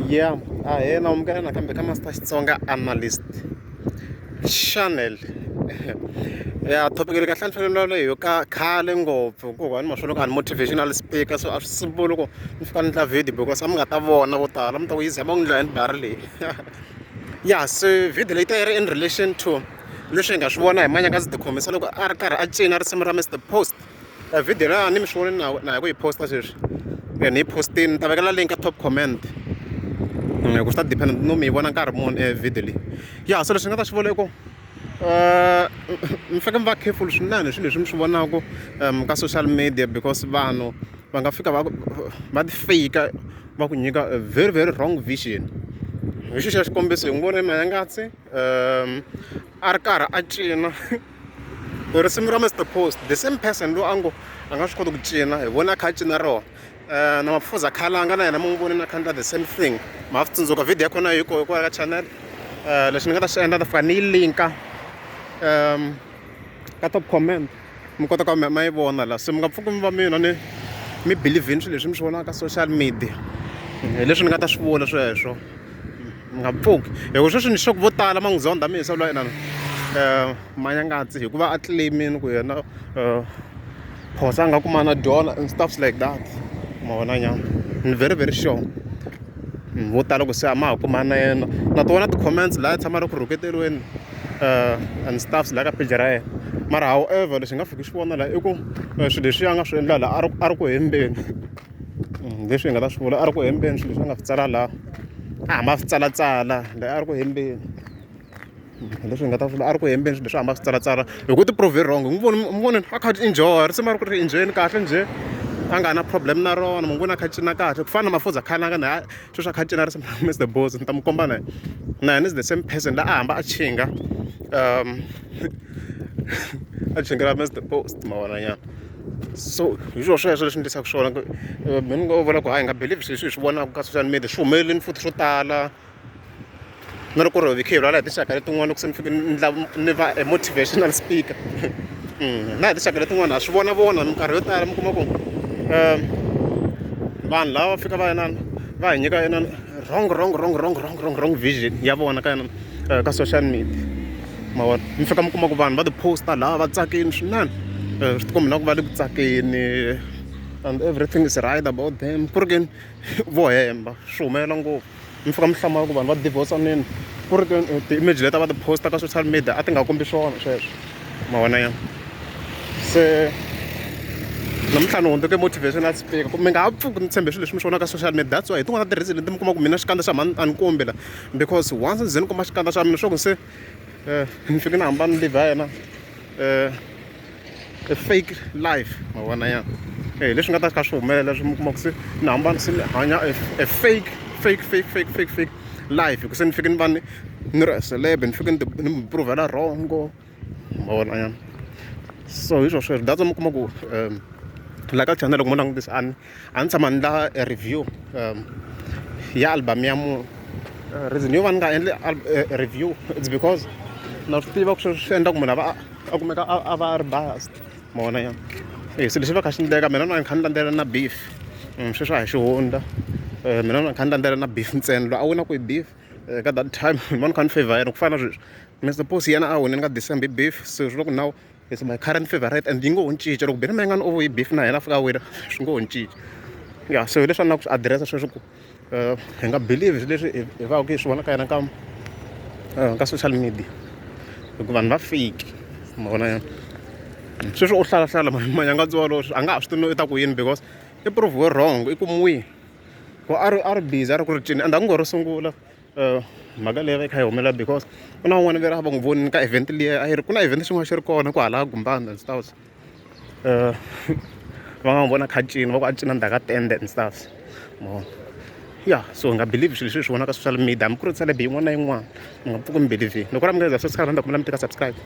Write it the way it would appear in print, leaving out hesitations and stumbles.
Ya ahee na amukela nakambe ka Master Xitsonga Analyst Channel ya topic leyi kahle ni fanele ni vulavula hi yo ka khale ngopfu ku a ni ma swi loko a ni motivational speaker so a swi simple loko ni fika ni endla video because a mi nga ta vona vo tala mi ta ku yi zama ku ndla yini dari leyi ya se video leyi ta yi ri in relation to leswi hi nga swi vona hi Manyangazi Tikhomisa loko a ri karhi a cina risimu ra Mister Post. Video leyi a ni mi swi voni na na ha ku yi post-a sweswi ni yi post-ini ni ta vekela link ka top comment hi ku swi ta depend no mi yi vona nkarhi muni video leyi ya so leswi ni nga ta swi vula i ku mi fanekele mi va careful swinene hi swilo leswi mi swi vonaka ka social media because vanhu va nga fika va va ti fake va ku nyika a very very wrong vision hi xo xa xikombiso hi n'wi vone Mayangatsi a ri karhi a cina. Risimu ra Mister Post the same person loyi a ngo a nga swi koti ku cina hi vona a kha a cina rona na Mafuza Khalanga na yena mi n'wi vonile a kha a endla the same thing ma ha swi tsundzuka video ya kona yi koho kwala ka channel lexi ni nga ta xi endla ni ta fika ni yi link-a ka top comment mi kota ku ma yi vona la se mi nga pfuki mi va mina ni mi believe-ini swilo leswi mi swi vonaka ka social media hi leswi ni nga ta swi vula sweswo. Mi nga pfuki hi ku sweswi ni sure ku vo tala ma n'wi zonda Misa luya inana Manyangatsi hikuva a claim-ini ku yena Phosa a nga kuma na dollar and stuffs like that ma vona nyana ni very very sure vo tala ku se a ma ha kumani na yena na ti vona ti-comments laha a tshama a ri ku rhuketeriweni and stuffs laha ka page ra yena mara however lexi hi nga fiki xi vona laha i ku swilo leswi a nga swi endla laha a ri a ri ku hembeni. Leswi hi nga ta swi vula a ri ku hembeni swilo leswi a nga swi tsala laha a hamba a swi tsalatsala la a ri ku hembeni hi leswi hi nga ta vula a ri ku hembeni swilo leswi a hamba a swi tsalatsala hi ku ti prove wrong n'wi voni n'wi voni a kha a enjoy risimu a ri ku ri enjoy-eni kahle njhe a nga na problem na rona mu vona a kha a cina kahle ku fana na Mafuza Khalanga na sweswi a kha a cina risimu ra Mister Boss ni ta mi komba na yena na yena is the same person la a hamba a chinga a chingela Mister Post ma vona nyana. So hi swona sweswo leswi ni endlisaka swona ku me ni ngo vula ku hayi hi nga believe swilo leswi hi swi vonaka ka social media swi humelerile futhi swo tala na loko ri hi kha hi vulavula hi tinxaka letin'wana loko se ni fike ni endla ni va a motivational speaker na hi tinxaka letin'wana ha swi vona vona minkarhi yo tala mi kuma ku vanhu lava va fika va inana va hi nyika inana wrong wrong wrong wrong wrong wrong wrong vision ya vona ka inana ka social media. Ma vona mi fika mi kuma ku vanhu va ti post-a laha va tsakile swinene swi tikomba na ku va le ku tsakeni and everything is right about them ku ri ke ni vo hemba swi humelela ngopfu mi fika mi hlamala ku vanhu va divorce-anini ku ri ke ni ti-image leti a va ti post-a ka social media a ti nga kombi swona sweswo ma vona ya se namuntlha ni hundzuke motivational speaker ku mi nga ha pfuki ni tshembe swilo leswi mi swi vonaka ka social media that's why hi tin'wana ta ti-reason leti mi kuma ku mina xikandza xa mhani a ni kombi la because once ni ze ni kuma xikandza xa mina swa ku se ni fike ni hambana ni live yena a fake life ma vona ya hi leswi nga ta kha swi humelela swi mi kuma ku se ni hambana se ni hanya a fake fake fake fake fake fake life hi ku se ni fike ni va ni ni ri a celeb ni fike ni ni mi prove-la wrong ma vona ya so hi swo sweswo that's why mi kuma ku la ka channel loko mo langutisa a ni a ni tshama ni endla e review ya album ya munhu reason yo va ni nga endli review it's because na swi tiva ku sweswo swi endla ku munhu a va a kumeka a va a ri biased ma vona ya e se lexi va kha xi endleka mina na ni kha ni landzelela na beef sweswo a hi xihundla mina na ni kha ni landzelela na beef ntsena loyi a winaku hi beef ka that time ni va ni kha ni favor yena ku fana na sweswi Mister Post yena a winile ka December hi beef se swi loko now is my current favorite and yi ngo ho cinca loko Benny Mayengani o hi beef na yena a fika a wina swi ngo ho cinca ya so hi leswi a ni lava ku swi adirese sweswo ku hi nga believe swilo leswi hi va ku hi swi vona ka yena ka ka social media hikuva vanhu va fake ma vona ya sweswi u hlalahlala manyangadzo walowo a nga ha swi tivi no i ta ku yini because i prove wrong i kumiwile ku a ri busy a ri ku ri cini and a ku ngo ro sungula mhaka leyi va yi kha yi humelela because ku na un'wana ve ri a va n'wi vonile ka event liya a yi ri ku na event xin'wana xi ri kona kwahala Gumbani and stuffs va nga n'wi vona a kha a cina va ku a cina ndzhaku ka tende and stuffs ma vona ya so hi nga believe swilo leswi hi swi vonaka social media hambi ku ri celeb yin'wana na yin'wana mi nga pfuki mi believe-ini loko ku ri a mi nga za subscribe ni ta kombela mi tika subscribe.